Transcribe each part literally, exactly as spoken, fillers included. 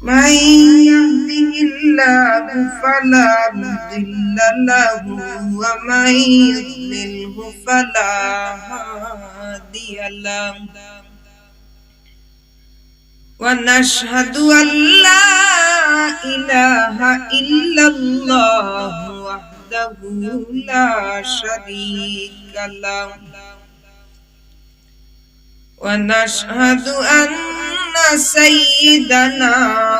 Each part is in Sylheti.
من يهده الله فلا مضل له، ومن يضلله فلا هادي له. ونشهد أن لا إله إلا الله وحده لا شريك له، ونشهد أن سيدنا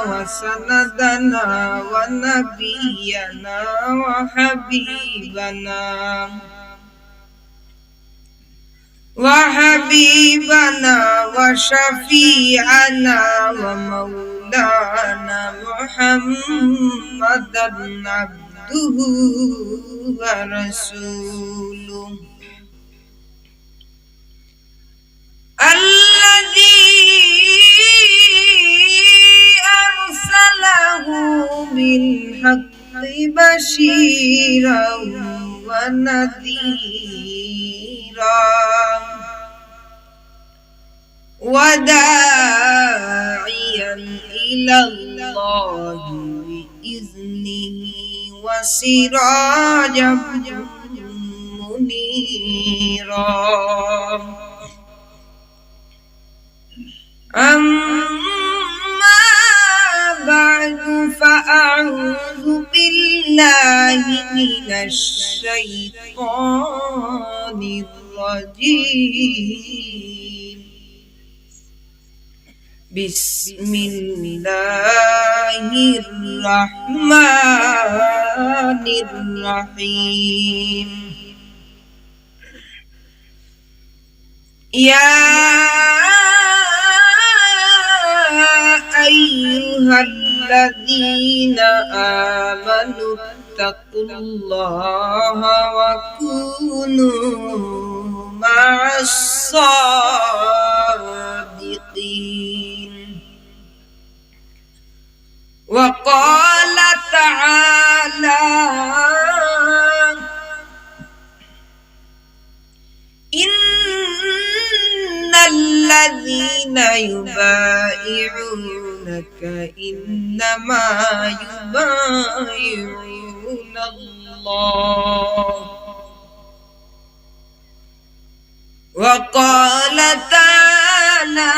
وسندنا ونبينا وحبيبنا وحبيبنا وشفيعنا ومولانا محمدا عبده ورسوله، الذي أرسله بالحق بشيرا ونذيرا وداعيا إلى الله بإذنه وسراجا منيرا. أما بعد، فأعوذ بالله من الشيطان الرجيم. بسم الله الرحمن الرحيم. يا أيها الذين آمنوا اتقوا الله وكونوا مع الصادقين. وقال تعالى: إن الذين يبايعونك إنما يبايعون الله. وقال تعالى: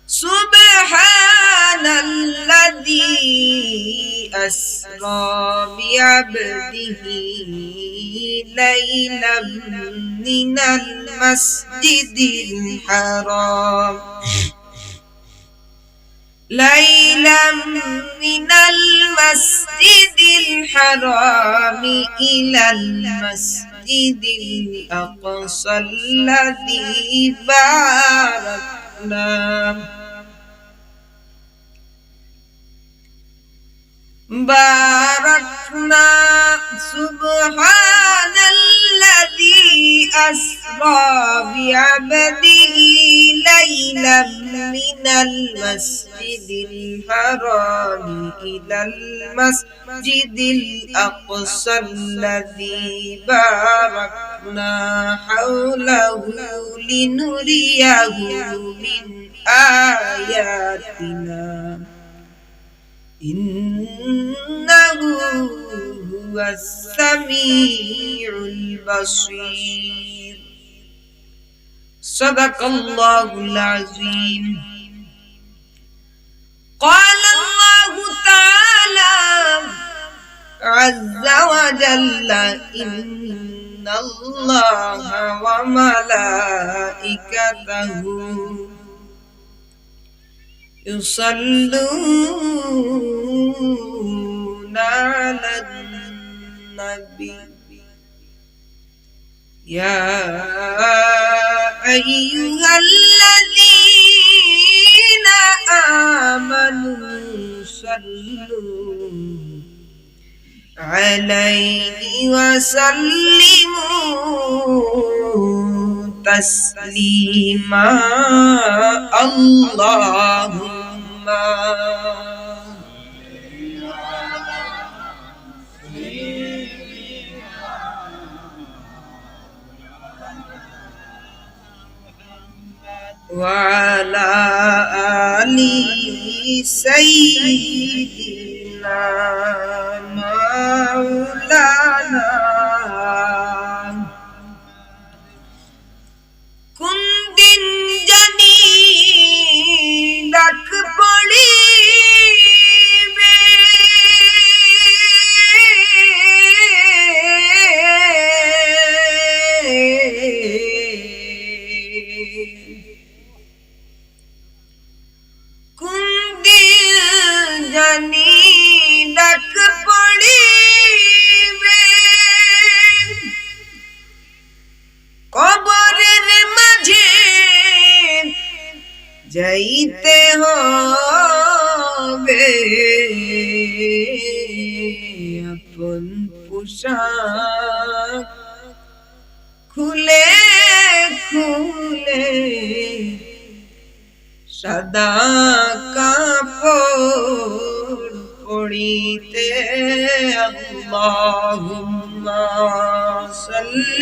سبحان الذي أسرى بعبده ليلا من المسجد الحرام ليلا من المسجد الحرام إلى المسجد الأقصى الذي باركنا باركنا سبحان الذي أسرى بعبده ليلا من المسجد الحرام إلى المسجد الأقصى الذي باركنا حوله لنريه من آياتنا إنه هو السميع البصير. صدق الله العظيم. قال الله تعالى عز وجل: إن الله وملائكته يصلون على النبي، يا أيها الذين آمنوا صلوا عليه وسلموا تسليما. اللهم وعلى آل سيدنا مولانا। কোন দিন জানি ডাক পড়িবে, কোন দিন জানি ডাক পড়িবে, কবরের মাঝে যাইতে হবে, আপন পোশাক খুলে খুলে সাদা কাপড় পরিতে। اللهم صل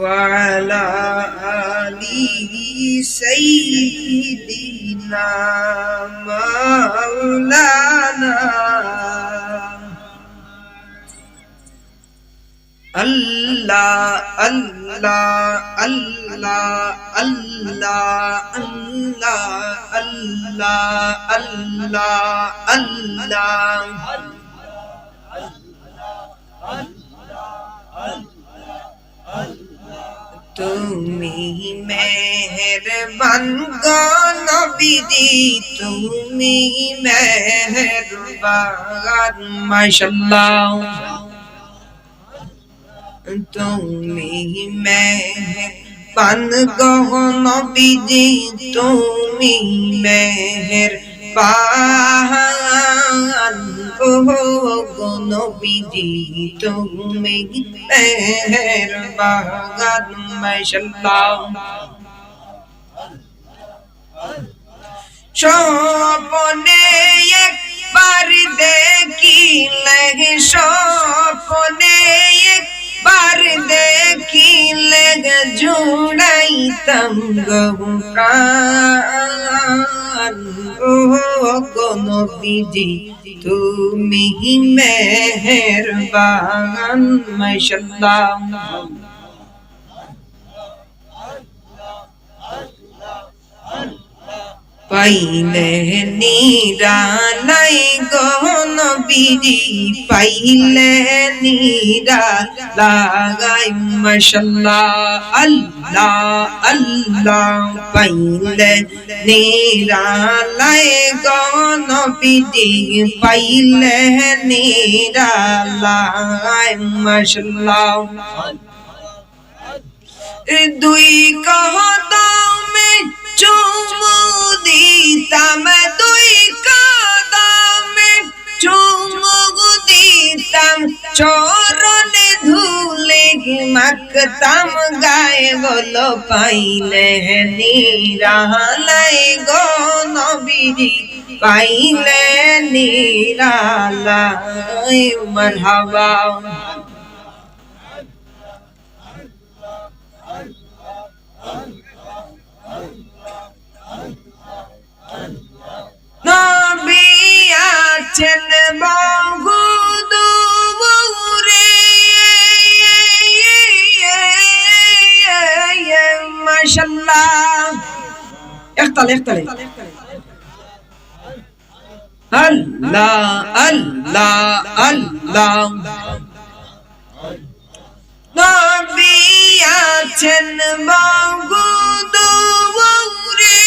وعلى آل سيدنا مولانا. الله، الله، الله، الله، الله، الله، الله، الله. তুমি মেহেরবান গো নবীজি, তুমি মেহেরবান। মাশাআল্লাহ। তুমি মেহেরবান গো নবীজি, তুমি মেহেরবান। ও গো নবীজি, তুমি মেহেরবান। মাশাআল্লাহ। স্বপনে একবার দেখিলে, স্বপনে একবার দেখিলে জুড়াইতাম গো প্রাণ। ও গো নবীজি, তুমি মেহেরবান। মাশাআল্লাহ। পাইলে নিরালাই গো নবীজি, পাইলে নিরালাই। মাশাআল্লাহ, আল্লাহ, আল্লাহ। পাইলে নিরালাই গো নবীজি, পাইলে নিরালাই। মাশাআল্লাহ। দুই কদমে চুমু দিতাম, দুই কদমে চুমু দিতাম, চরণে ধুলি মাখতাম গায়ে। বলো পাইলে নিরালাই গো নবীজি, পাইলে নিরালাই। মারহাবা। নবী আছেন বহু দূরে। মাশাআল্লাহ। একতালে, একতালে। আল্লাহ, আল্লাহ, আল্লাহ। নবী আছেন বহু দূরে।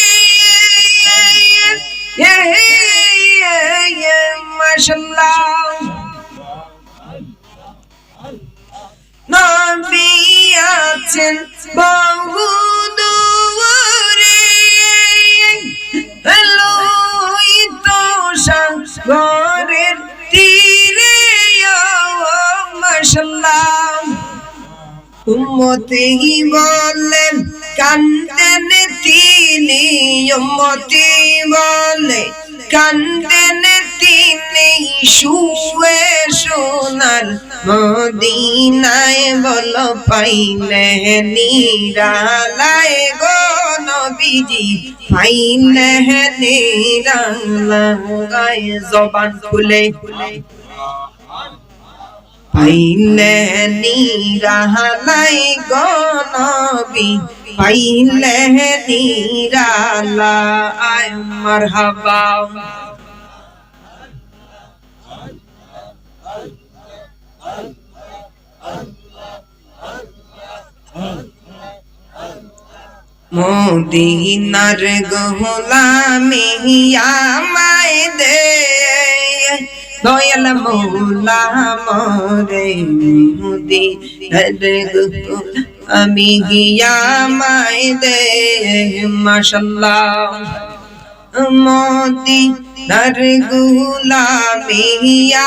মাশাআল্লাহ। নবী আছেন বহু দূরে, লোহিত সাগরের তীরে। ও মাশাআল্লাহ। উম্মতি বলে কান্দেন তিনি, উম্মতি বলে কান্দেন তিনি, ছুঁয়ে সোনার মদিনায় বলো পাইলে নিরালায় গো নবীজি, পাইলে নিরালায়। জবান খুলে। পাইলে নিরালায় গো নবী, পাইলে নিরালায়। মারহাবা। মদিনার গোলামি আমায় দে, দয়াল মৌলা মোরে। মদিনার গোলামি আমায় দে। মাশাআল্লাহ। মদিনার গোলামি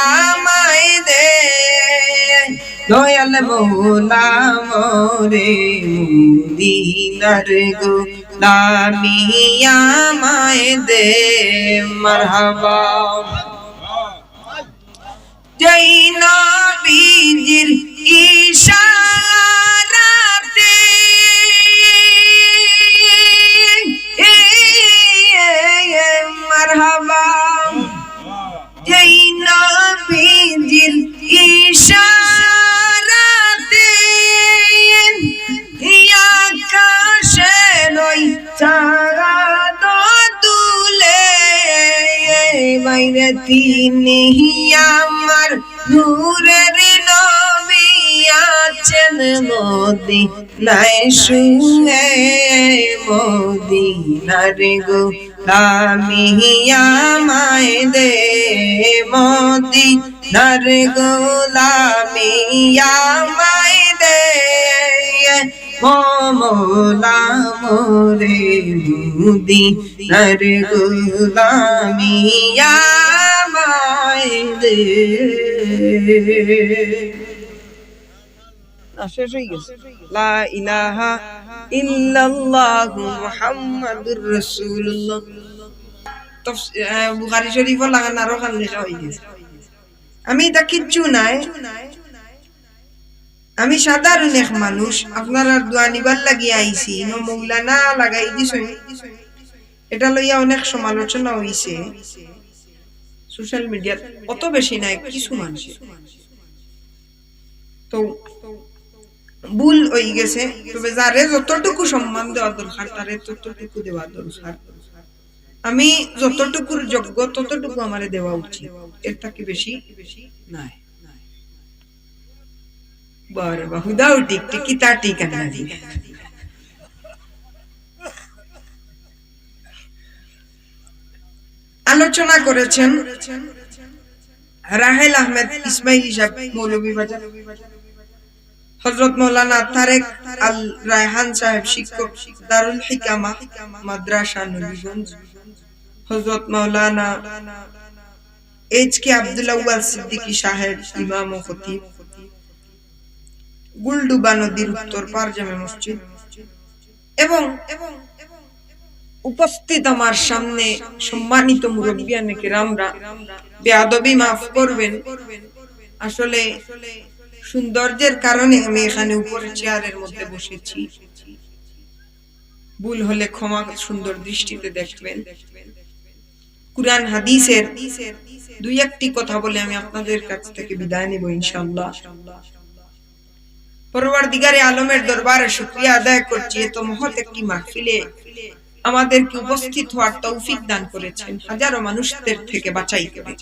আমায় দে, দয়াল মৌলা মোরে। মদিনার গোলামি আমায় দে। মারহাবা। যেই নবীজির ইশারাতে, মারহাবা, যেই নবীজির ইশারাতে আকাশের ওই চাঁদ দুলে, বাইরে তিনি আমার নূরের নবী আছেন মদিনায় শুয়ে। মদিনার গোলামি আমায় দে, মদিনার গোলামি আমায় দে। ও মৌলা মোরে, মদিনার গোলামি আমায় দে। না, শেষ অই গেছে। লা ইলাহা ইল্লাল্লাহু মুহাম্মাদুর রাসূলুল্লাহ। তফস-, আহ, বুখারী শরীফও লাগান আরো খান লেখা অই গেছে। আমি ইতা কিচ্ছু নায়। আমি সাধারণ এক মানুষ, আপনারার দোয়া নিবার লাগি আইছি, ইনো মৌলানা লাগাই দিছইন। এটা লইয়া অনেক সমালোচনা অইছে social media-ত, অত বেশি নায়, কিছু মানুষে। তো ভুল অই গেছে, তবে যারে যতটুকু সম্মান দেওয়া দরকার, তারে ততটুকু দেওয়া দরকার। আমি যতটুকুর যোগ্য, ততটুকু আমারে দেওয়া উচিত, এর থাকি বেশি নায়। বারে বা, হুদাও টিক, টিক, কিতা টিক আনা দি। আলোচনা করেছেন রাহেল আহমেদ ইসমাইলি সাহেব, মৌলভীবাজার, হযরত মাওলানা তারেক আল রায়হান সাহেব, শিক্ষক, দারুল হিকামা মাদ্রাসা নবীগঞ্জ, হযরত মাওলানা এইচ কে আব্দুল আউয়াল সিদ্দিকী সাহেব, ইমাম ও খতিব, গুলডুবা নদীর উত্তর পার জামে মসজিদ, এবং উপস্থিত আমার সামনে সম্মানিত মুরব্বিয়ানে কেরামরা, বেয়াদবি মাফ করবেন, আসলে সৌন্দর্যের কারণে আমি এখানে উপরে চেয়ারের মধ্যে বসেছি। ভুল হলে ক্ষমা সুন্দর দৃষ্টিতে দেখবেন। কুরআন হাদিসের দুই একটি কথা বলে আমি আপনাদের কাছ থেকে বিদায় নিব ইনশাআল্লাহ। পরওয়ারদিগারে আলমের দরবারে শুকরিয়া আদায় করছি, এত মহৎ একটি মাহফিলে আমাদেরকে উপস্থিত হওয়ার তৌফিক দান করেছেন, হাজারো মানুষদের থেকে বাছাই করে।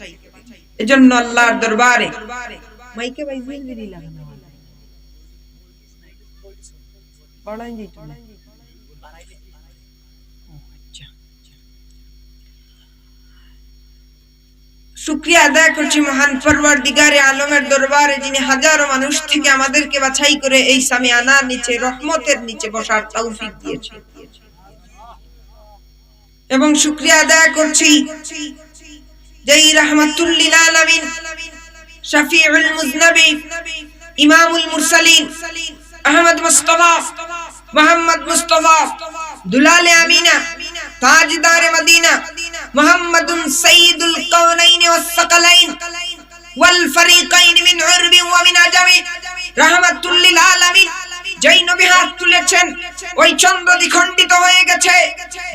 এজন্য আল্লাহর দরবারে মাইকে ভাই জিলজিলি লাগানো হয়। বাড়াই দিই তুমি। ও আচ্ছা। শুকরিয়া আদায় করছি মহান পরওয়ারদিগারে আলমের দরবারে, যিনি হাজারো মানুষ থেকে আমাদেরকে বাছাই করে এই সামিয়ানার নিচে, রহমতের নিচে বসার তৌফিক দিয়েছেন। এবং শুকরিয়া আদায় করছি যেই রাহমাতুল লিল আলামিন, শাফিউল মুজনাবিন, ইমামুল মুরসালিন, আহমদ মুস্তফা, মোহাম্মদ মুস্তফা, দুলালে আমিনা, তাজদারে মদিনা, মুহাম্মাদুন সাইয়্যিদুল কাওনাইনি ওয়াস সাকালাইন, ওয়াল ফারিকাইন মিন উরবি ওয়া মিন আজামি, রাহমাতুল লিল আলামিন। যেই নবী হাত তুলেছেন, ওই চন্দ্র দ্বিখণ্ডিত হয়ে গেছে।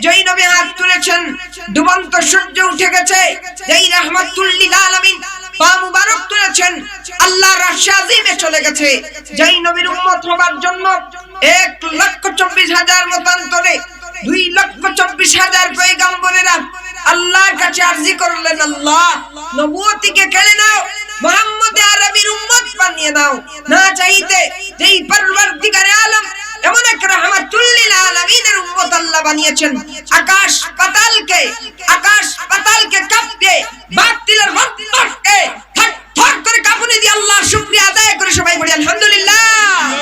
যেই নবী হাত তুলেছেন, ডুবন্ত সূর্য উঠে গেছে। যেই রাহমাতুল লিল আলামিন পা মুবারক তুলেছেন, আল্লাহর আরশে আজিমে চলে গেছে। যেই নবীর উম্মত হবার জন্য এক লক্ষ চব্বিশ হাজার মতান্তরে দুই লক্ষ চব্বিশ হাজার পয়গম্বরেরা আল্লাহর কাছে আরজি করলেন, "আল্লাহ, নবুয়তিকে কেড়ে নাও, মুহাম্মদে আরবির উম্মত বানিয়ে দাও।" না চাইতে যেই পরওয়ারদিগারে আলম এমন এক রাহমাতুল লিল আলামিনের উম্মত আল্লাহ বানিয়েছেন, আকাশ পাতালকে, আকাশ পাতালকে কাঁপিয়ে, বাতিলের রক্তকে থর থর করে কাঁপুনি দিয়ে আল্লাহর শুকরিয়া আদায় করে সবাই বলি, "আলহামদুলিল্লাহ।"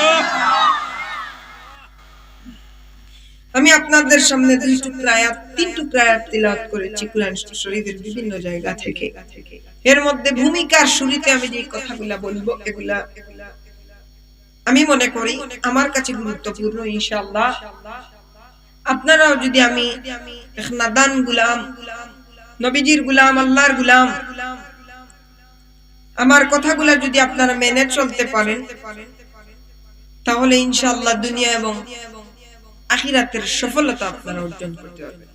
আমি আপনাদের সামনে দুই টুকরা আয়াত, তিন টুকরা আয়াত তিলাওয়াত করেছি কোরআন শরীফের বিভিন্ন জায়গা থেকে। এর মধ্যে ভূমিকার শুরুতে আমি যে কথাগুলা বলবো, এগুলা আমি মনে করি আমার কাছে গুরুত্বপূর্ণ, ইনশাআল্লাহ। আপনারাও যদি, আমি এক নাদান গুলাম, নবীজির গুলাম, আল্লাহর গুলাম, আমার কথাগুলা যদি আপনারা মেনে চলতে পারেন, তাহলে ইনশাআল্লাহ দুনিয়া এবং আখিরাতের সফলতা আপনারা অর্জন করতে পারবেন।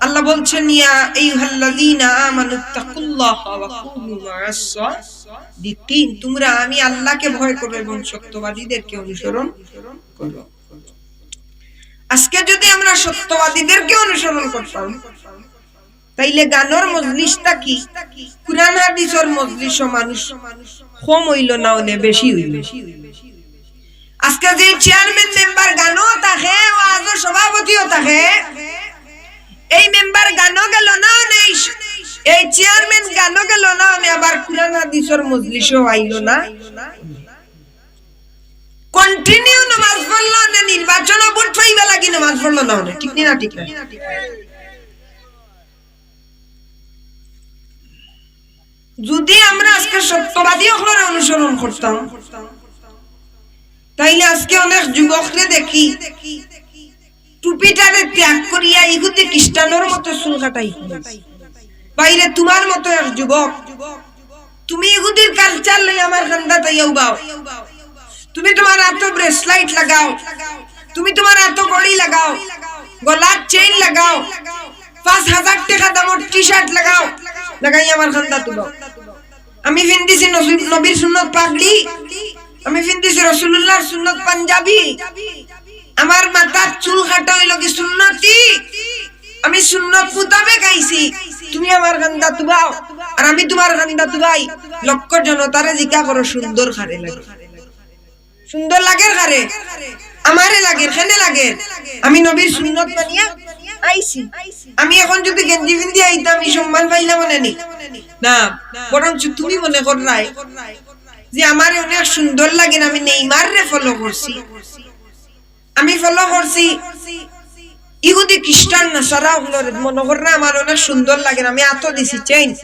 আল্লাহ বলছেন, "ইয়া আইয়ুহাল্লাযীনা আমানুত্তাকুল্লাহা ওয়া কুনু মা'আস সাদিকিন।" তোমরা, আমি আল্লাহকে ভয় করো এবং সত্যবাদীদেরকে অনুসরণ করো। আজকে যদি আমরা সত্যবাদীদেরকে অনুসরণ করতাম, তাইলে গানর মজলিসটা কি? কোরআন হাদিসর মজলিসও মানুষ কম অইলো না, অনে বেশি অইলো। আজকে যে চেয়ারম্যান মেম্বার গানও থাকে, ওয়াজও সভাপতিও থাকে, এই মেম্বার গানও গেল না, অনে এই স-, এই চেয়ারম্যান গানও গেল না, অনে আবার কোরআন হাদিসর মজলিসও আইলো না। কন্টিনিউ নামাজ পড়লো, অনে নির্বাচনও ভোট পাইবার লাগি নামাজ পড়লো না, অনে ঠিক নি না? ঠিক না? যদি আমরা আজকে সত্যবাদী অকলরে অনুসরণ করতাম, তাইলে আজকে অনেক যুবকরে দেখি টুপিটারে ত্যাগ করিয়া ইহুদি খ্রিস্টানর মতো চুল কাটাই। বাইরে তোমার মতো এক যুবক, তুমি ইহুদির কালচার লই আমার কান্দাত আইয়া উবাও। তুমি তোমার আতো ব্রেসলাইট লাগাও, তুমি তোমার আতো ঘড়ি লাগাও, গলার চেইন লাগাও, পাঁচ হাজার টেকা দামর টি শার্ট লাগাও, লাগাই আমার কান্দাত উবাও। আমি ফিন্দিছি নবী-, নবীর সুন্নত পাগড়ি, আমি ফিন্দিছি রাসূলুল্লাহর সুন্নত পাঞ্জাবি, আমার মাথার চুল কাটা অইলো কি সুন্নতি, আমি সুন্নত মোতাবেক আইছি। তুমি আমার কান্দাত উবাও, আর আমি তোমার কান্দাত উবাই। লক্ষ জনতারে জিকা করো, সুন্দর কারে লাগে? সুন্দর লাগের কারে? আমারে লাগের। কেনে লাগের? আমি নবীর সুন্নত মানিয়া আইছি। আমি এখন যদি গেঞ্জি ফিন্দি আইতাম, ই সম্মান পাইলাম অনে নি? না, বরঞ্চ তুমি মনে কররায় যে আমারে অনেক সুন্দর লাগের, আমি নেইমাররে ফলো করছি, আমি ফলো করছি ইহুদি খ্রিস্টান নাসারা অকলরে, মনে কররা আমার অনেক সুন্দর লাগের, আমি আতো দিছি চেইন,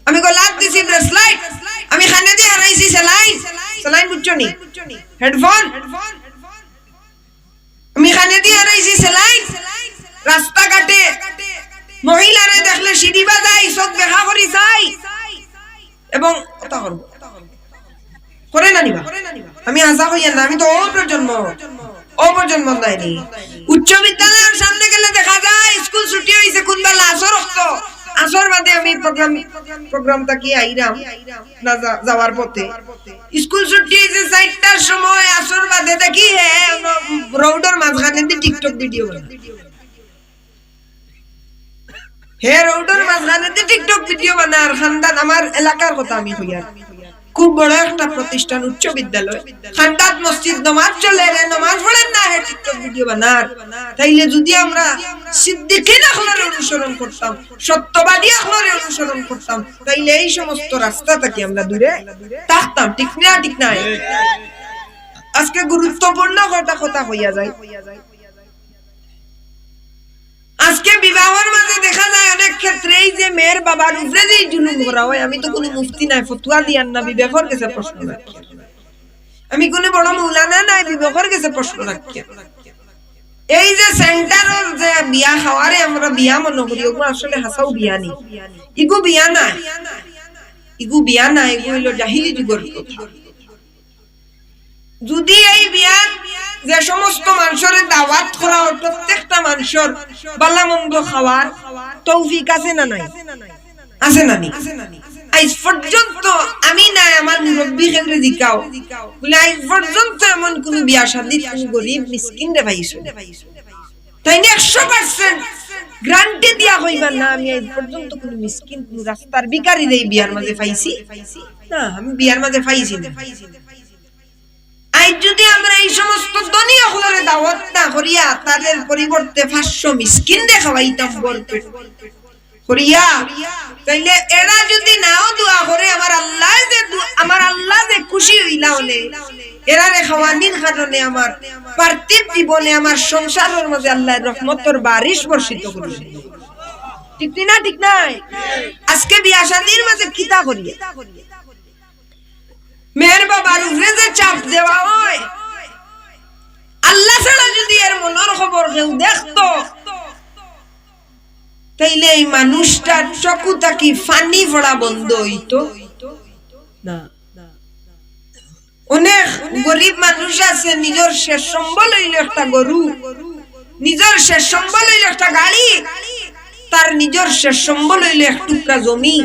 আমি গলাত দিছি ব্রেসলাইট, আমি কানে দি হারাইছি সেলাইন, সেলাইন বুঝছো নি? হেডফোন, আমি কানে দি হারাইছি সেলাইন, রাস্তাঘাটে মহিলারে দেখলে সিঁড়ি বাজাই, চোখ বেকা করি চাই, এবং কথা করবো। করে না নিবা? আমি হাছা কইয়ার না, আমি তো অপ্রজন্ম, অপ্রজন্ম নাইনি। উচ্চ বিদ্যালয়র সামনে গেলে দেখা যায় স্কুল ছুটি অইছে, কুনবেলা আসর অক্ত, আসর বাদে আমি প্রোগ্রাম, প্রোগ্রাম থাকি আইরাম না, যা-, যাওয়ার পথে স্কুল ছুটি অইছে চাইরটার সময়, আসর বাদে দেখি হে রোডর মাঝখানেদি TikTok ভিডিও বানায়। হে রোডর মাঝখানেদি TikTok ভিডিও বানার। কান্দাত, আমার এলাকার কথা আমি কইয়ার, খুব বড় একটা প্রতিষ্ঠান, উচ্চ বিদ্যালয়, কান্দাত মসজিদ নমাজ চলের, নমাজ পড়ের না, হে TikTok ভিডিও বানার। তাইলে যদি আমরা সিদ্দিকিন অকলরে অনুসরণ করতাম, সত্যবাদী অকলরে অনুসরণ করতাম, তাইলে এই সমস্ত রাস্তা থাকি আমরা দূরে থাকতাম। ঠিক না? ঠিক না? আজকে গুরুত্বপূর্ণ কয়টা কথা কইয়া যাই। আজকে বিবাহর মাঝে দেখা যায় অনেক ক্ষেত্রে এই যে মেয়ের বাবার উপরে যে জুলুম করা হয়, আমি তো কুনু মুফতি নায়, ফতুয়া দিয়ার না, বিবেকর গেছে প্রশ্ন রাখি। আমি কুনু বড় মৌলানা নায়, বিবেকর গেছে প্রশ্ন রাখি। এই যে সেন্টারর যে বিয়া খাওয়ারে আমরা বিয়া মনে করি, ওগু আসলে হাছাউ বিয়া নি, ইগু বিয়া নায়। এগু বিয়া না, এগু অইলো জাহিলি যুগর প্রথা। যুদি এই বিয়াত যে সমস্ত মানষরে দাওয়াত করা অয়, প্রত্যেকটা মানষর বালা মন্দ খাওয়ার তৌফিক আছে না নাই? আছে না নি? আইজ পর্যন্ত আমি নায়, আমার মুরব্বি কেউরে জিকাও, বুলে আইজ পর্যন্ত এমন কুনু বিয়া শাদিত কুনু গরিব মিসকিনরে পাইছো? তাইন একশো percent guarantee দিয়া কইবা, না, আমি আইজ পর্যন্ত কুনু মিসকিন, কুনু রাস্তার ভিখারিরে ই বিয়ার মাঝে পাইছি না, আমি বিয়ার মাঝে পাইছি না। আইজ যুদি আমরা এই সমস্ত ধনী অকলরে দাওয়াত না করিয়া তাদের পরিবর্তে পাঁচশো মিসকিনরে খাওয়াইতাম ভরপেট করিয়া, তাইলে এরা যুদি নাও দোয়া করে, আমার আল্লায় যে দু-, আমার আল্লাহ যে খুশি অইলা অনে, এরারে খাওয়ানির কারণে আমার পার্থিব জীবনে আমার সংসারর মাঝে আল্লায় রহমতর বারিশ বর্ষিত করিয়া দিবা। ঠিক নি না? ঠিক নায়? আজকে বিয়া শাদির মাঝে কিতা করিয়া? মেয়ের বাবার উপরে যে চাপ দেওয়া অয়, আল্লাহ ছাড়া যুদি এর মনর খবর কেউ দেখতো, তাইলে এই মানুষটার চকু থাকি পানি পড়া বন্ধ অইতো না। অনেক গরিব মানুষ আছে, নিজর শেষ সম্বল অইলো একটা গরু, নিজর শেষ সম্বল অইলো একটা গাড়ি, তার নিজর শেষ সম্বল অইলো এক টুকরা জমি।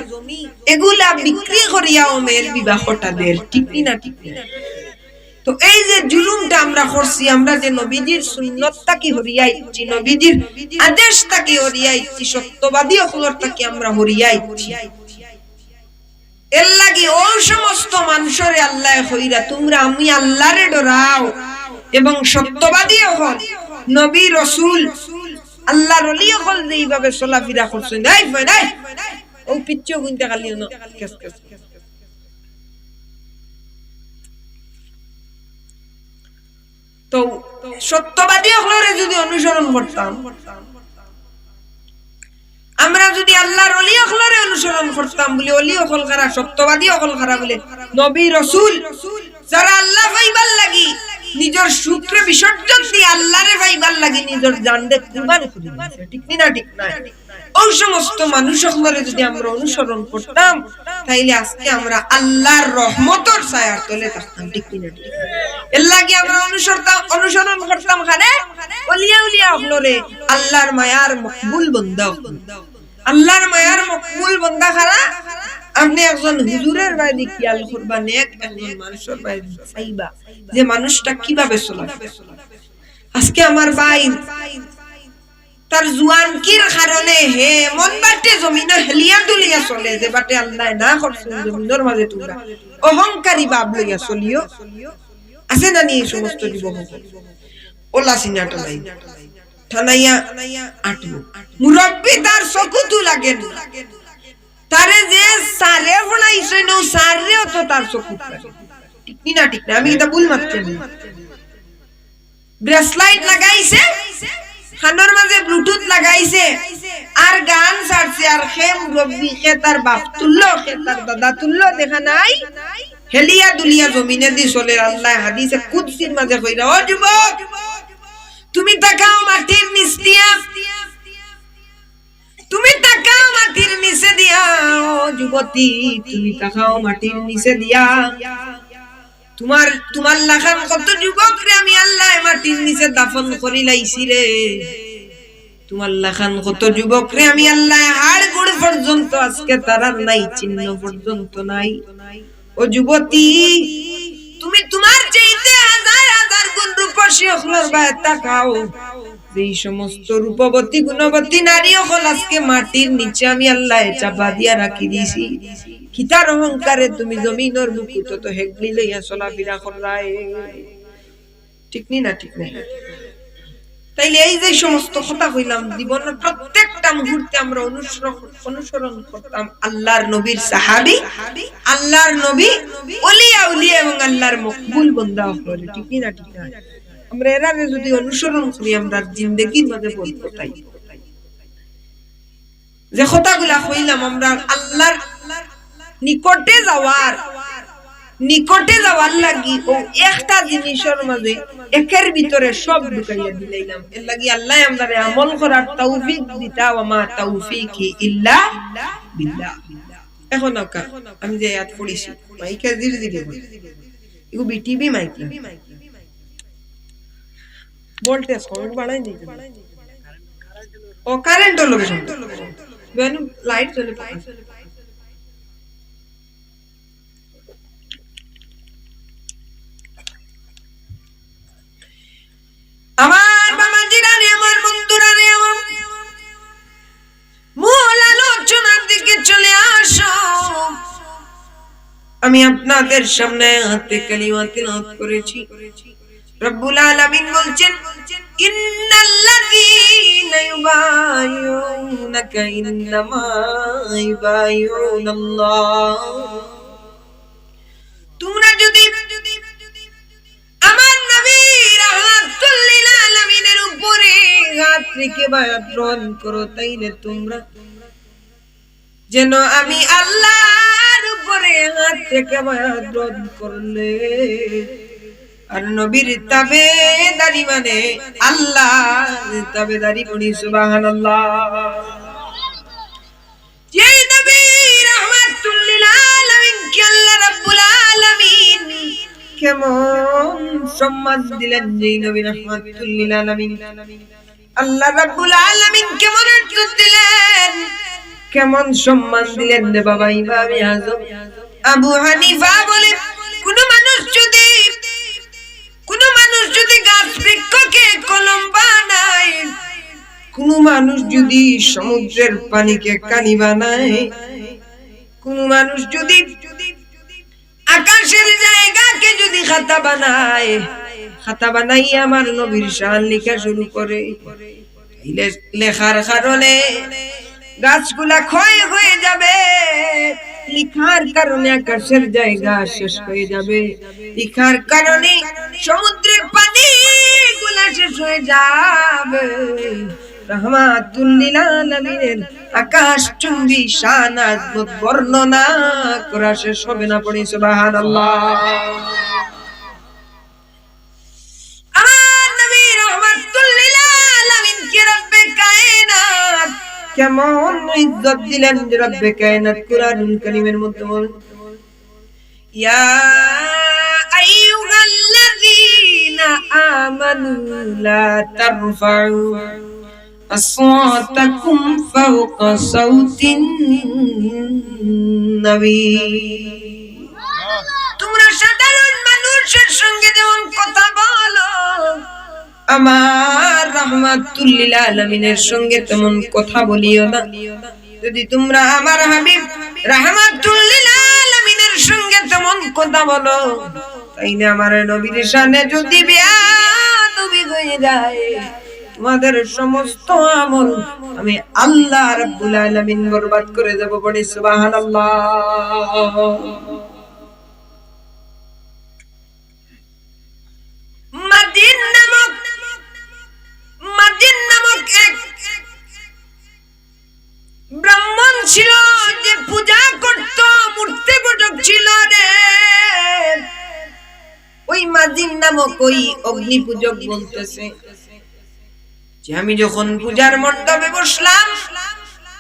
এগুলা বিক্রি করিয়াও মেয়ের বিবাহটা দের, ঠিক নি না? ঠিক নি না? তো এই যে জুলুমটা আমরা করছি, আমরা যে নবীজির সুন্নত থাকি হরিয়া আইছি, নবীজির আদেশ থাকি হরিয়া আইছি, সত্যবাদী অকলর থাকি আমরা হরিয়া আইছি। এর লাগি অউ সমস্ত মানষরে আল্লায় কইরা, তুমরা আমি আল্লারে ডরাও এবং সত্যবাদী অকল, নবী রসুল, আল্লার অলি অকল যেইভাবে চলাফিরা করছইন, এই, এই, অউ পিচ্চি গুনতে খালি অনো কেস কেস। তো সত্যবাদী অকলরে যুদি অনুসরণ করতাম, আমরা যুদি আল্লার অলি অকলরে অনুসরণ করতাম, বুলে অলি অকল কারা, সত্যবাদী অকল কারা, বুলে নবী রসুল, যারা আল্লা পাইবার লাগি নিজর সুখরে বিসর্জন দিয়া আল্লারে পাইবার লাগি নিজর জানরে কুরবান করি দিছে, ঠিক নি না? ঠিক নায়? অউ সমস্ত মানুষ অকলরে যুদি আমরা অনুসরণ করতাম, তাইলে আজকে আমরা আল্লার রহমতর ছায়ার তলে থাকতাম, ঠিক নি না? ঠিক। এর লাগি আমরা অনুসরতা-, অনুসরণ করতাম কারে? অলিয়া উলিয়া অকলরে, আল্লার মায়ার মকবুল বন্দা অকল। আল্লার মায়ার মকবুল বন্দা কারা? আপনে একজন হুজুরর বায়দি খিয়াল করবা, নেক একজন মানষর বায়দি চাইবা যে মানুষটা কিভাবে চলাফিরা। আজকে আমার ভাই তার জুয়ানকির কারণে হে এমন বাটে জমিনো হেলিয়া দুলিয়া চলে, যে বাটে আল্লায় না করছইন জমিনর মাঝে তুমরা অহংকারী ভাব লইয়া চলিও। আছে না নি এই সমস্ত যুবক? অলা সিনা টানাই, টানাইয়া আটবো। মুরব্বি তার চকুতু লাগের না। তারে যে স্যারে পড়াইছইন, অউ স্যাররেও তো তার চকুত লাগে। ঠিক নি না? ঠিক না? আমি ইটা ভুল মাতছি নি? ব্রেসলাইট লাগাইছে, কানর মাঝে ব্লুটুথ লাগাইছে, আর গান ছাড়ছে, আর হে মুরব্বি, হে তার বাপ তুল্য, হে তার দাদা তুল্য, দেখা নাই? হেলিয়া দুলিয়া জমিনেদি চলের। আল্লায় হাদিসে কুদসির মাঝে কইরা, "ও যুবক, তুমি তাকাও মাটির নিচ দিয়া, তুমি তাকাও মাটির নিচে দিয়া, ও যুবতী, তুমি তাকাও মাটির নিচে দিয়া।" তুমার, তুমার লাখান কত যুবকরে আমি আল্লায় মাটির নিচে দাফন করিলাইছি রে। তুমার লাখান কত যুবকরে আমি আল্লায় হাড় গুড় পর্যন্ত আজকে তারার নাই, চিহ্ন পর্যন্ত নাই। ও যুবতী, তুমি তুমার চাইতে হাজার হাজার গুণ রূপসী অকলর বায় তাকাও। যেই সমস্ত রূপবতী, গুণবতী নারী অকল আজকে মাটির নিচে আমি আল্লায় চাপা দিয়া রাখি দিছি। কিতার অহংকারে তুমি জমিনর বুকুত তো হেগড়ি লইয়া চলাফিরা কররায়? ঠিক নি না? ঠিক নায়? তাইলে এই যে সমস্ত কথা কইলাম, জীবনর প্রত্যেকটা মুহূর্তে আমরা অনুসরণ, অনুসরণ করতাম আল্লার নবীর সাহাবী, আল্লার নবী, অলি আউলিয়া এবং আল্লার মকবুল বন্দা অকলরে, ঠিক নি না? ঠিক নায়? আমরা এরারে যুদি অনুসরণ করি, আমরার জিন্দেগির মাঝে বরকত আইবো। যে কথাগুলা কইলাম, আমরা আল্লার নিকটে যাওয়ার, নিকটে যাওয়ার লাগি অউ একটা জিনিসর মাঝে একের ভিতরে সব ঢুকাইয়া দিলাইলাম। এর লাগি আল্লায় আমরারে আমল করার তৌফিক দিতা, ওয়া মা তৌফিকি ইল্লা বিল্লাহ। এখন ওকা, আমি যে আয়াত পড়ছি, মাইকা জির জির করে। এগু বিটিভি মাইক না। ভোল্টেজ কম, একটু বাড়াই দিই। ও, কারেন্ট হলো বেশ। লাইট চলে। আমার বাবা জিরানি, আমার বন্ধুরা রে, আমার মূল আলোচনার দিকে চলে আসো। আমি আপনাদের সামনে আয়াতে কারিমা তিলাওয়াত করেছি। রব্বুল আলামিন বলছেন, "ইন্নাল্লাযীনা ইউবাইউনাকা ইন্নামা ইউবাইউনাল্লাহ।" তোমরা যদি আমার নবী রাহমাতুল লিল আলামিনের উপরে আয়াত রেখে বায়াত গ্রহণ করো, তাইলে তোমরা যেন আমি আল্লাহর উপরে আয়াত রেখে বায়াত গ্রহণ করলে, আর নবীর তাবেদারি মানে আল্লাহর তাবেদারি। পড়ি সুবহানাল্লাহ। যে নবী রাহমাতুল লিল আলামিনকে আল্লাহ রাব্বুল আলামিন কেমন সম্মান দিলেন, যেই নবী রাহমাতুল লিল আলামিন, আল্লাহ রাব্বুল আলামিন কেমন ইজ্জত দিলেন, কেমন সম্মান দিলেন রে বাবা। ইমামে আজম আবু হানিফা বলে, কোনো মানুষ যদি, কোনো মানুষ যদি গাছ বৃক্ষকে কলম বানায়, কোনো মানুষ যদি সমুদ্রের পানিকে কালি বানায়, কোনো মানুষ যদি আকাশের জায়গাকে যদি খাতা বানায়, খাতা বানাইয়া আমার নবীর শান লেখা শুরু করে, তাইলে লেখার কারণে গাছগুলা ক্ষয় হয়ে যাবে, লেখার কারণে আকাশের জায়গা শেষ হয়ে যাবে, লেখার কারণে সমুদ্রের পানিগুলা শেষ হয়ে যাবে। রাহমাতুল লিল আলামিনের আকাশচুম্বী শান আজমত বর্ণনা করা শেষ হবে না। পড়ি সুবহানাল্লাহ। আমার নবী রাহমাতুল লিল আলামিনকে রব্বে কায়নাত কেমন ইজ্জত দিলেন যে রব্বে কায়নাত কুরআনুল কারীমের মধ্যে বলেন, يا أيها الذين آمنوا لا ترفعوا أصواتكم فوق صوت النبي। তোমরা সাধারণ মানুষের সঙ্গে যেমন কথা বলো, আমার রাহমাতুল লিল আলামিনের সঙ্গে তেমন কথা বলিও না। যদি তোমরা আমার হাবিব রাহমাতুল লিল আলামিনের সঙ্গে তেমন কথা বলো, তাইলে আমার নবীর শানে যদি বেয়াদবি হয়ে যায়, তোমাদের সমস্ত আমল আমি আল্লাহ রাব্বুল আলামিন বরবাদ করে দেব। পড়ি সুবহানাল্লাহ। মাজিন নামক, মাজিন নামক এক ব্রাহ্মণ ছিল, যে পূজা করত, মূর্তি পূজক ছিল রে। ওই মাজিন নামক ওই অগ্নি পূজক বলতেছে যে আমি যখন পূজার মণ্ডপে বসলাম,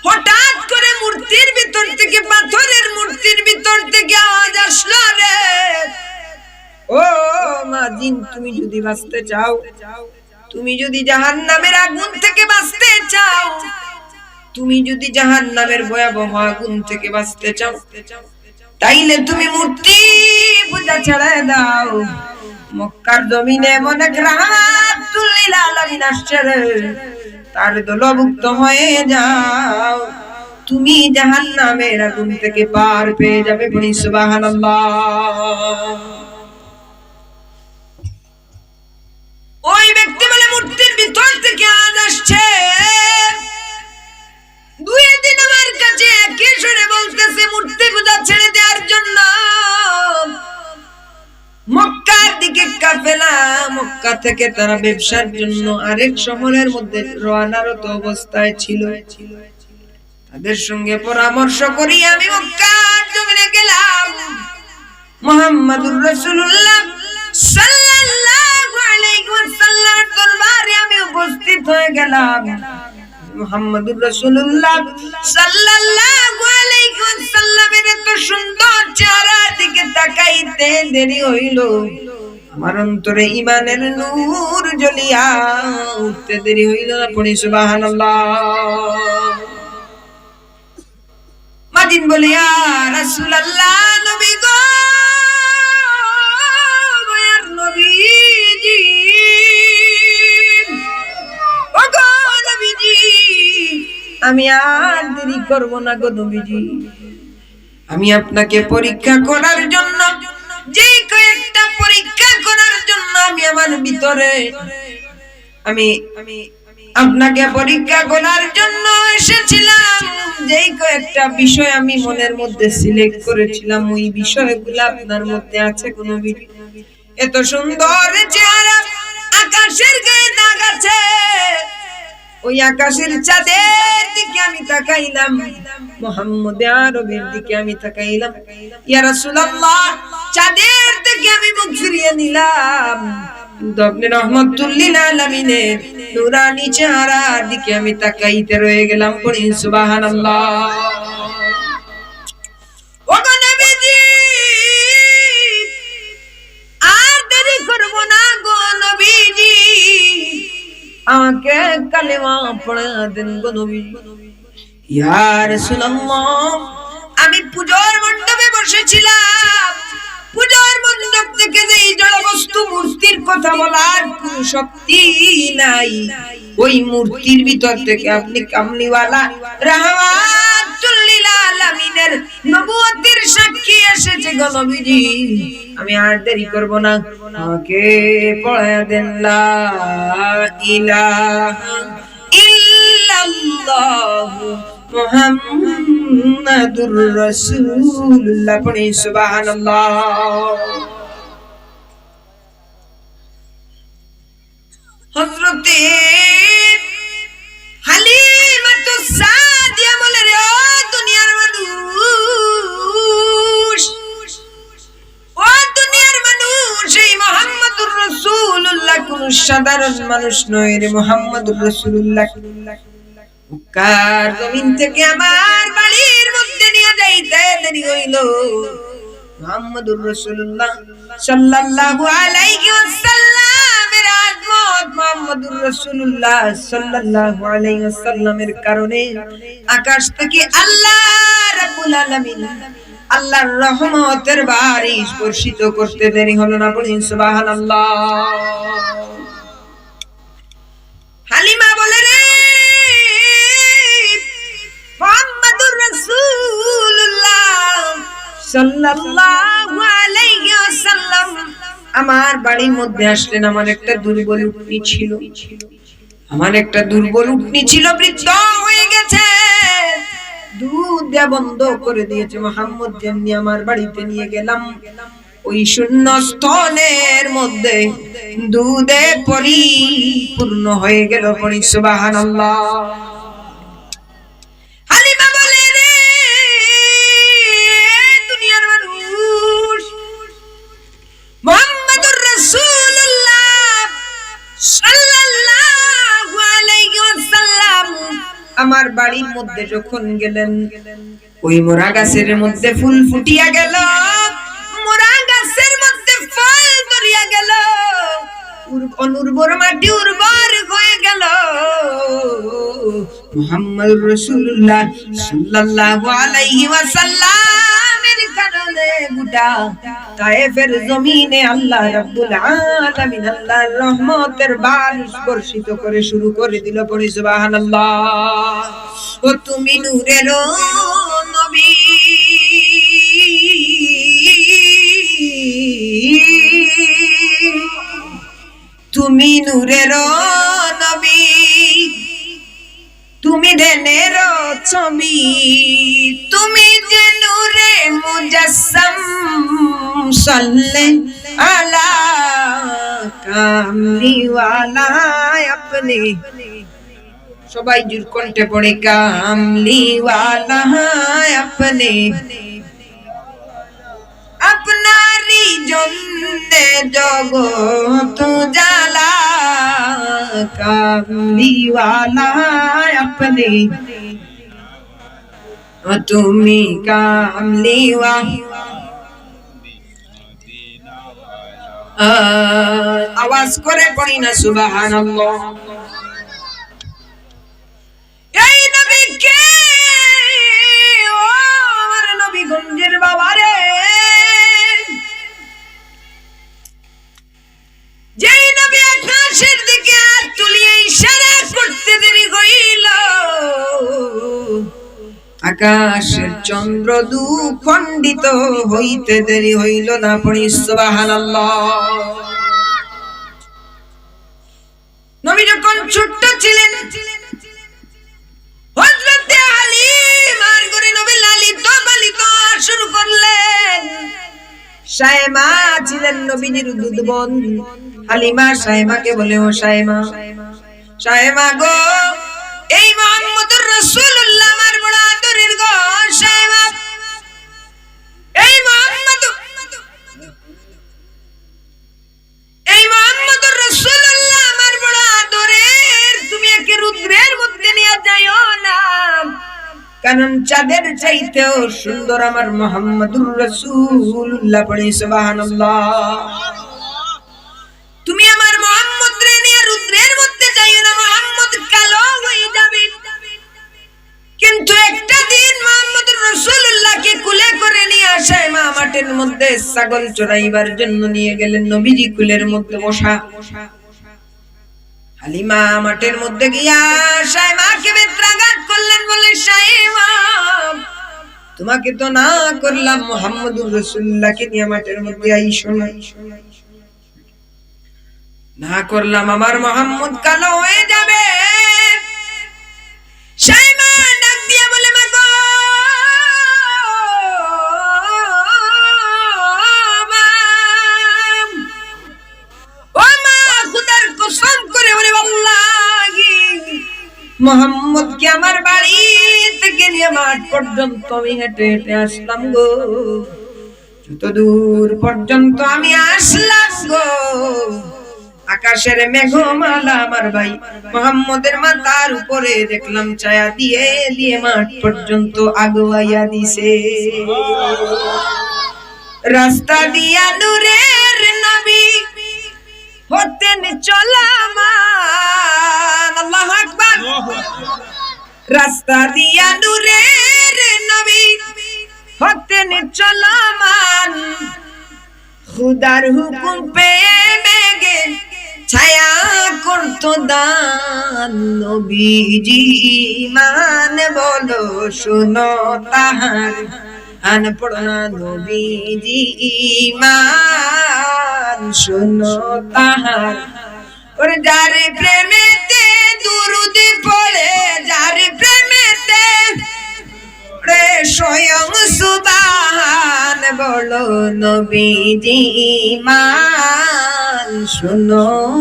হঠাৎ করে মূর্তির ভিতর থেকে, পাথরের মূর্তির ভিতর থেকে আওয়াজ আসলো রে, "ও মাজিন, তুমি যদি বাঁচতে চাও, তুমি যদি জাহান্নামের আগুন থেকে বাঁচতে চাও, তুমি যদি জাহান্নামের ভয়াবহ আগুন থেকে বাঁচতে চাও, তাইলে তুমি মূর্তি পূজা ছেড়ে দাও। মক্কার জমিনে এমন এক রাহমাতুল লিল আলামিন আসছে রে, তার দলভুক্ত হয়ে যাও, তুমি জাহান্নামের আগুন থেকে পার পেয়ে যাবে।" পড়ি সুবহানাল্লাহ। ওই ব্যক্তি বলে, "মূর্তির ভিতর থেকে আওয়াজ আসছে।" দুই দিন আমার কাছে একই সুরে বলতেছে মূর্তি পূজা ছেড়ে দেওয়ার জন্য। মক্কার দিকে কাফেলা, মক্কা থেকে তারা ব্যবসার জন্য আরেক শহরের মধ্যে রওয়ানারত অবস্থায় ছিল। তাদের সঙ্গে পরামর্শ করি আমি মক্কার জমিনে গেলাম। মুহাম্মাদুর রাসূলুল্লাহ সাল্লাল্লাহু আলাইহি ওয়াসাল্লামের দরবারে আমি উপস্থিত হয়ে গেলাম। মুহাম্মাদুর রাসূলুল্লাহ সাল্লাল্লাহু আলাইহি ওয়াসাল্লামের এত সুন্দর চেহারার দিকে তাকাইতে দেরি হইল, আমার অন্তরে ইমানের নূর জ্বলিয়া উঠতে দেরি হইল না। পড়ি সুবহানাল্লাহ। মাজিন বলে, "ইয়া রাসূলুল্লাহ, নবী গো, আমার নবীজি, ও গো নবীজি, আমি আর দেরি করব না গো নবীজি, আমি আপনাকে পরীক্ষা করার জন্য, যেই কয়েকটা পরীক্ষা করার জন্য আমি আমার ভিতরে, আমি আপনাকে পরীক্ষা করার জন্য এসেছিলাম, যেই কয়েকটা বিষয় আমি মনের মধ্যে সিলেক্ট করেছিলাম, ওই বিষয়গুলো আপনার মধ্যে আছে গো নবীজি।" এত সুন্দর চেহারা, আকাশের গায়ে দাগ আছে, ওই আকাশের চাঁদের দিকে আমি তাকাইলাম, মোহাম্মদে আরবির দিকে আমি তাকাইলাম, ইয়া রাসূলুল্লাহ, চাঁদের দিকে আমি মুখ ফিরিয়ে নিলাম, কিন্তু আপনি রহমাতুল লিল আলামিনের নুরানি চেহারার দিকে আমি তাকাইতে রয়ে গেলাম। পড়ি সুবহানাল্লাহ। ও গো নবীজি, আর দেরি করব না গো নবীজি, আমাকে কালেমা পড়া দেন গো নবীজি। ইয়া রাসূলুল্লাহ, আমি পূজার মণ্ডপে বসেছিলাম, পূজার মণ্ডপ থেকে যে এই জড়বস্তু মূর্তির কথা বলার কোনো শক্তি নাই, ওই মূর্তির ভিতর থেকে আপনি কামলিওয়ালা রাহমাতুল লিল আলামিনের নবুয়তের সাক্ষী এসেছে গো নবীজি, আমি আর দেরি করব না, আমাকে পড়ায় দেন লা ইলাহা ইল্লাল্লাহু মুহাম্মাদুর রাসূলুল্লাহ। পড়ি সুবহানাল্লাহ। হযরতে হালিমাতুস সাদিয়া বলে, রে ও দুনিয়ার মানুষ, ও দুনিয়ার মানুষ, এই মুহাম্মাদুর রাসূলুল্লাহ কোনো সাধারণ মানুষ নয় রে। মুহাম্মাদুর রাসূলুল্লাহ মক্কার জমিন থেকে আমার বাড়ির মধ্যে নিয়ে যাইতে দেরি হইল। মুহাম্মাদুর রাসূলুল্লাহ সাল্লাল্লাহু আলাইহি ওয়াসাল্লামের আজমত, মুহাম্মাদুর রাসূলুল্লাহ সাল্লাল্লাহু আলাইহি ওয়াসাল্লামের কারণে আকাশ থেকে আল্লাহ রাব্বুল আলামিন, আল্লাহর রহমতের বারিশ বর্ষিত করতে দেরি হলো না। পড়ি সুবহানাল্লাহ। হালিমা বলে, রে মুহাম্মাদুর রাসূলুল্লাহ সাল্লাল্লাহু আলাইহি ওয়াসাল্লাম, আমার বাড়ির মধ্যে আসলেন, আমার একটা দুর্বল উটনি ছিল, আমার একটা দুর্বল উটনি ছিল, বৃদ্ধ হয়ে গেছে, দুধ দেয়া বন্ধ করে দিয়েছে। মুহাম্মদ যেমনি আমার বাড়িতে নিয়ে গেলাম, ওই শূন্য স্তনের মধ্যে দুধে পরিপূর্ণ হয়ে গেল। পড়ি সুবহানাল্লাহ। হালিমা বলে, রে দুনিয়ার মানুষ, মুহাম্মাদুর রাসূলুল্লাহ সাল্লাল্লাহু আলাইহি ওয়াসাল্লাম আমার বাড়ির মধ্যে যখন গেলেন, ওই মরা গাছের মধ্যে ফুল ফুটিয়া গেল, মরা গাছের মধ্যে ফল ধরিয়া গেল, উর-, অনুর্বর মাটি উর্বর হয়ে গেল। মুহাম্মদুর রাসূলুল্লাহ সাল্লাল্লাহু আলাইহি ওয়াসাল্লামের কারণে গোটা তায়েফের জমিনে আল্লাহ রাব্বুল আলামিন আল্লাহর রহমতের বারিশ বর্ষিত করে শুরু করে দিল। পড়ি সুবহানাল্লাহ। ও তুমি নূরের নবী, তুমি নূরের নবী, তুমি দেনের ছবি, তুমি যে নূরে মুজাসসাম, সাল্লে আলা কামলিওয়ালা আপনি। সবাই জোর কণ্ঠে পড়ে, কামলিওয়ালা আপনি। আপনারই জন্যে জগৎ জ্বালা, কামলিওয়ালা আপনি, তুমি কামলিওয়া। আহ, আওয়াজ করে পড়ি না সুবহানাল্লাহ। এই নবী কে? ও আমার নবীগঞ্জের বাবা রে, যেই নবী আকাশের দিকে হাত তুলিয়া ইশারা করতে দেরি হইল, আকাশের চন্দ্র দুখণ্ডিত হইতে দেরি হইল না। পড়ি সুবহানাল্লাহ। নবী যখন ছোট্ট ছিলেন, হযরতে হালিমার ঘরে নবী লালিত পালিত হওয়া শুরু করলেন। শায়মা ছিলেন নবীজির দুধ বোন। হালিমা শায়মাকে বলে, "ও শায়মা, শায়মা গো, এই মুহাম্মদুর রাসূলুল্লাহ আমার বড় আদরের গো শায়মা, এই মুহাম্মদ, এই মুহাম্মদুর রাসূলুল্লাহ আমার বড় আদরের, তুমি একে রুদ্রের মধ্যে নিয়ে যাইও না, কারণ চাঁদের চাইতেও সুন্দর আমার মুহাম্মদুর রাসূলুল্লাহ।" পড়ি সুবহানাল্লাহ। তুমি আমার মুহাম্মদরে নিয়ে রুদ্রের মধ্যে যাইও না, মুহাম্মদ কালো হয়ে যাবে। কিন্তু একটা দিন মুহাম্মদুর রাসূলুল্লাহকে কুলে করে নিয়ে শায়মা মাঠের মধ্যে ছাগল চড়াইবার জন্য নিয়ে গেলেন, নবীজি কুলের মধ্যে বসা। হালিমা মাঠের মধ্যে গিয়া শায়মাকে বেত্রাঘাত করলেন, বলে, "শায়মা, তোমাকে তো না করলাম মুহাম্মদুর রাসূলুল্লাহকে নিয়ে মাঠের মধ্যে আইসো না।" না করলাম, আমার মোহাম্মদ কালো হয়ে যাবে। শাইমা ডাক দিয়া বলে, "মা গো, মা, ও মা, খুদার কসম করে বলে, ওয়াল্লাহি, মোহাম্মদকে আমার বাড়ি থেকে নিয়ে মাঠ পর্যন্ত আমি হেঁটে হেঁটে আসলাম গো।" যতদূর পর্যন্ত আমি আসলাম গো, আকাশের মেঘমালা আমার ভাই মোহাম্মদের মাথার উপরে দেখলাম ছায়া দিয়ে দিয়ে মাঠ পর্যন্ত আগুয়াইয়া দিছে। রাস্তা দিয়া নূরের নবী হতেন চলমান। আল্লাহু আকবার। রাস্তা দিয়া নূরের নবী হতেন চলমান, খুদার হুকুম পেয়ে মেঘে ছায়া করত দান। নবীজি ইমান বলো শুনো তাহার, আন পড়ো না নবীজি ইমান শুনো তাহার। ওর যার প্রেমেতে দুরুদ পড়ে, যার প্রেমেতে পড়ে স্বয়ং সুবহান, বলো নবীজি ইমান শুনো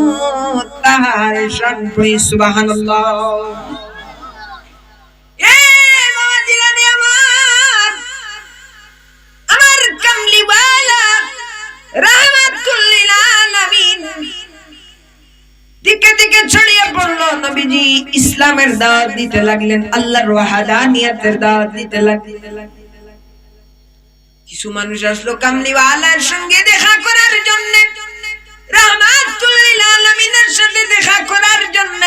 তাহার শান। পড়ি সুবহানাল্লাহ। এ বাবা জিলানী আমার, আমার কামলিওয়ালা রাহমাতুল লিল আলামিন দিকে দিকে ছড়িয়ে পড়লো। নবীজি ইসলামের দাওয়াত দিতে লাগলেন, আল্লাহর ওয়াহদানিয়তের দাওয়াত দিতে লাগলেন। কিছু মানুষ আসলো কামলিওয়ালার সঙ্গে দেখা করার জন্য, রাহমাতুল লিল আলামিনের সাথে দেখা করার জন্য।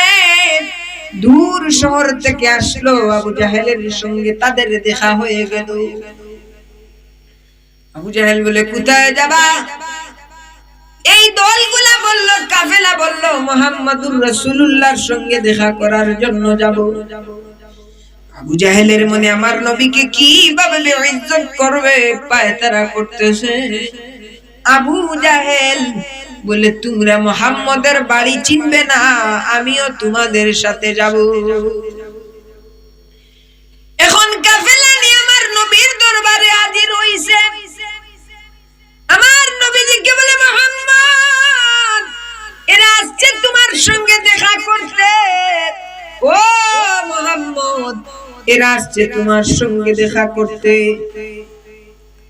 দূর শহর থেকে আসলো, আবু জাহেলের সঙ্গে তাদের দেখা হয়ে গেল। আবু জাহেল বলে, "কোথায় যাবা?" এই দলগুলা বলল, কাফেলা বলল, "মোহাম্মদুর রাসূলুল্লাহর সঙ্গে দেখা করার জন্য যাব।" আবু জাহেলের মনে, "আমার নবীকে কিভাবে বেইজ্জত করবে, পায়তারা করতেছে।" আবু জাহেল বলে, "তোমরা মোহাম্মদের বাড়ি চিনবে না, আমিও তোমাদের সাথে যাব।" এখন কাফেলা নিয়ে আমার নবীর দরবারে হাজির হইছে। আমার নবীজিকে বলে, "মোহাম্মদ, এরা আসছে তোমার সঙ্গে দেখা করতে। ও মোহাম্মদ, এরা আসছে তোমার সঙ্গে দেখা করতে।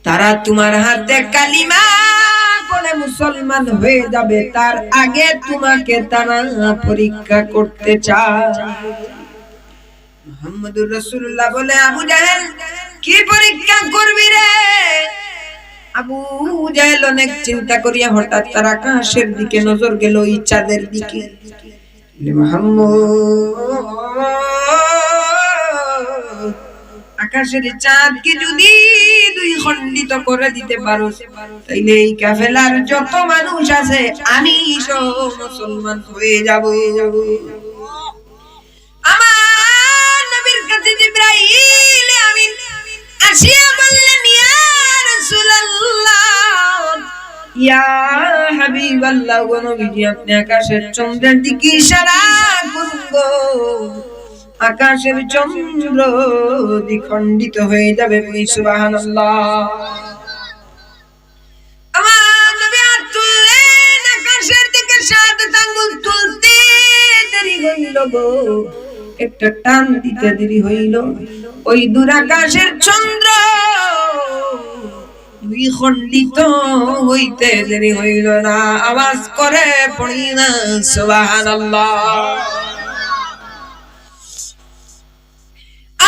তারা তোমার হাতে কালিমা বলে মুসলমান হয়ে যাবে, তার আগে তোমাকে তারা পরীক্ষা করতে চায়। মুহাম্মদুর রাসূলুল্লাহ বলে, আবু জাহেল, কি পরীক্ষা করবি রে? আবু জাহেল অনেক চিন্তা করিয়া হঠাৎ তার আকাশের দিকে নজর গেল, ওই চাঁদের দিকে। বলে, মুহাম্মদ, আকাশের চাঁদকে যদি দুই খণ্ডিত করে দিতে পারো, তাইলে এই কাফেলার যত মানুষ আছে, আমি সহ মুসলমান হয়ে যাব। আমার নবীর কাছে জিব্রাইল আমিন আসিয়া বললেন, ইয়া রাসূলুল্লাহ, ইয়া হাবিবাল্লাহ, গো নবীজি, আপনি আকাশের চন্দ্রের দিকে ইশারা করুন গো, আকাশের চন্দ্র দ্বিখণ্ডিত হয়ে যাবে। বলি সুবহানাল্লাহ। আমার নবী হাত তুললেন আকাশের দিকে, সাত আঙ্গুল তুলতে দেরি হইল গো, একটা টান দিতে দেরি হইল। ওই দূর আকাশের চন্দ্র দুই খণ্ডিত হইতে দেরি হইল না। আওয়াজ করে পড়ি না সুবহানাল্লাহ।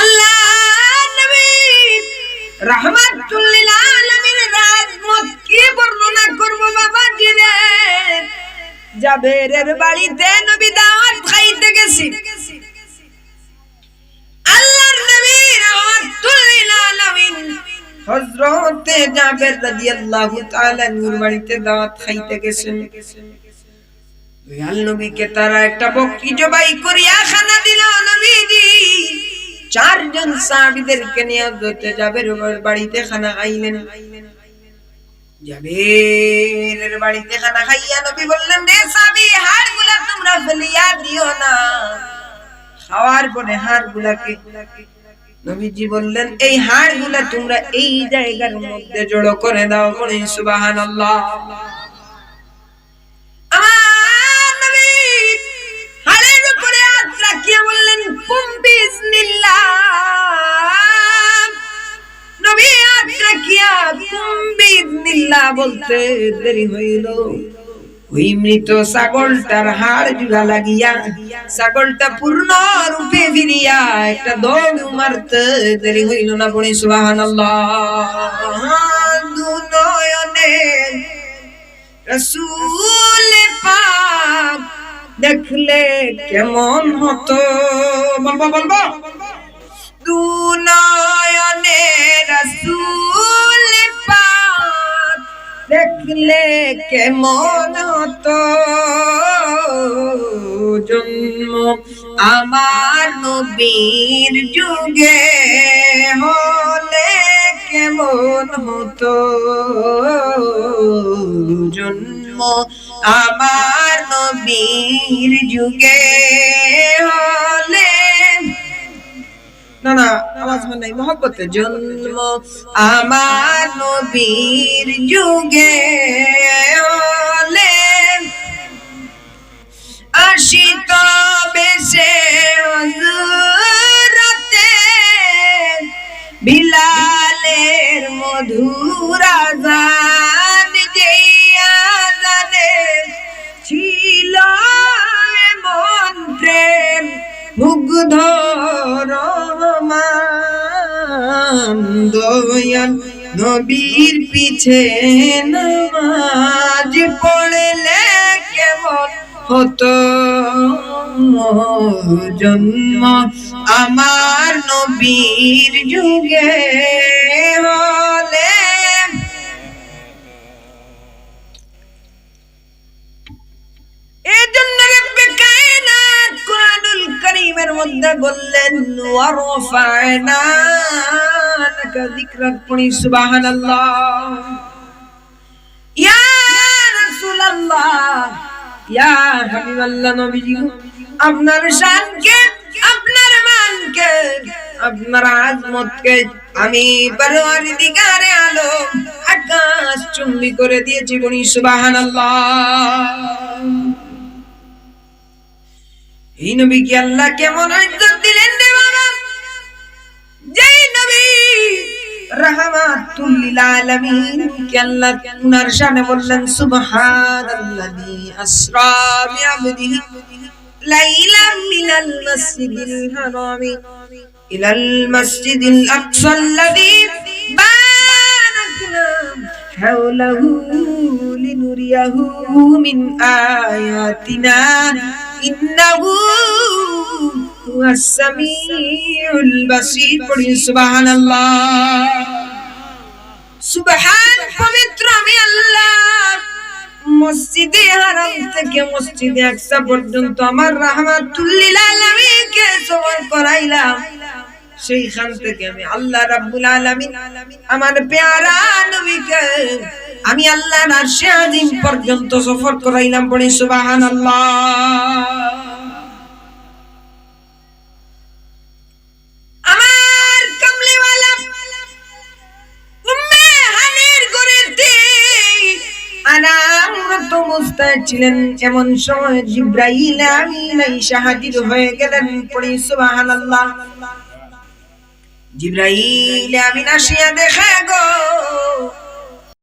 আল্লাহর নবী রাহমাতুল লিল আলামিন, রাজমত কি বর্ণনা করব বাবা জি রে? জাবেরের বাড়িতে নবী দাওয়াত খাইতে গেছি। আল্লাহর নবী রাহমাতুল লিল আলামিন হযরতে জাবের রাদিয়াল্লাহু তাআলা আনহুর বাড়িতে দাওয়াত খাইতে গেছেন। দয়াল নবীকে তারা একটা বকরি জবাই করিয়া খানা দিল নবীজি। চারজন সাহাবীদেরকে নিয়ে হযরতে জাবের বাড়িতে খানা খাইলেন। জাবেরের বাড়িতে খানা খাইয়া নবী বললেন, রে সাহাবী, হাড়গুলা তোমরা ফেলিয়া দিও না। খাওয়ার পরে হাড়গুলাকে নবীজি বললেন, এই হাড়গুলা তোমরা এই জায়গার মধ্যে জড়ো করে দাও। বলি সুবহানাল্লাহ। আমার নবী হাড়ের উপরে হাত রাখিয়া বললেন, কুম বিইজনিল্লাহ। নবী হাত রাখিয়া কুম বিইজনিল্লাহ বলতে দেরি হইল। ওই মৃত ছাগলটার হাড় জোড়া লাগিয়া ছাগলটা পূর্ণ রূপে ফিরিয়া একটা দৌড় মারতে দেরি হইল না। পড়ি সুবহানাল্লাহ। দু নয়নে রসুল পাক দেখলে কেমন হতো? বলবো, বলবো। দু নয়নে রসুল পাক দেখলে কেমন হতো? জন্ম আমার নবীর যুগে হলে কেমন হতো? জন্ম আমার নবীর যুগে হলে, না, না, আওয়াজ হয় নাই, মহব্বতে। জন্ম আমার নবীর যুগে হলে আসিত বেশে হযরতে বিলালের মধুর আজান, যেই আজানে ছিল এমন প্রেম মুগ্ধ রহমান। দয়াল নবীর পিছে নামাজ পড়লে কেমন হতো? জন্ম আমার নবীর যুগে হলে। এই জন্য রব্বে কায়নাত কোরআনুল কারীমের মধ্যে বললেন, "ওয়া রাফা'না লাকা যিকরাক।" পড়ি সুবহানাল্লাহ। ইয়া রাসূলুল্লাহ, ইয়া হাবিবাল্লাহ, নবীজি, আপনার শানকে, আপনার মানকে, আপনার আজমতকে আমি পরওয়ারদিগারে আলম আকাশ চুম্বী করে দিয়েছি। পড়ি সুবহানাল্লাহ। এই নবীকে আল্লাহ কেমন ইজ্জত দিলেন রে বাবা? যেই নবী রাহমাতুল লিল আলামিনকে আল্লাহ উনার শানে বললেন, "সুবহানাল্লাযী আসরা বিআবদিহি লাইলাম মিনাল মাসজিদিল হারামি ইলাল মাসজিদিল আকসাল্লাযী বারাকনা হাওলাহু লিনুরিয়াহু মিন আয়াতিনা ইন্নাহু হুয়াস সামিউল বাসীর।" পড়ি সুবহানাল্লাহ। সুবহান, পবিত্র আমি আল্লাহ। মসজিদে হারাম থেকে মসজিদে আকসা পর্যন্ত আমার রাহমাতুল লিল আলামিনকে সফর করাইলাম। সেইখান থেকে আমি আল্লাহ রাব্বুল আলামিন আমার পেয়ারা নবীকে আমি আল্লাহর আরশে আজিম পর্যন্ত সফর করাইলাম। পড়ি সুবহানাল্লাহ। আমার কামলিওয়ালা উম্মে হানির ঘরেতে আরামরত অবস্থায় ছিলেন। এমন সময় জিব্রাইল আমিন আইসা হাজির হয়ে গেলেন। পড়ি সুবহানাল্লাহ। জিব্রাইল আমিন আসিয়া দেখে গো,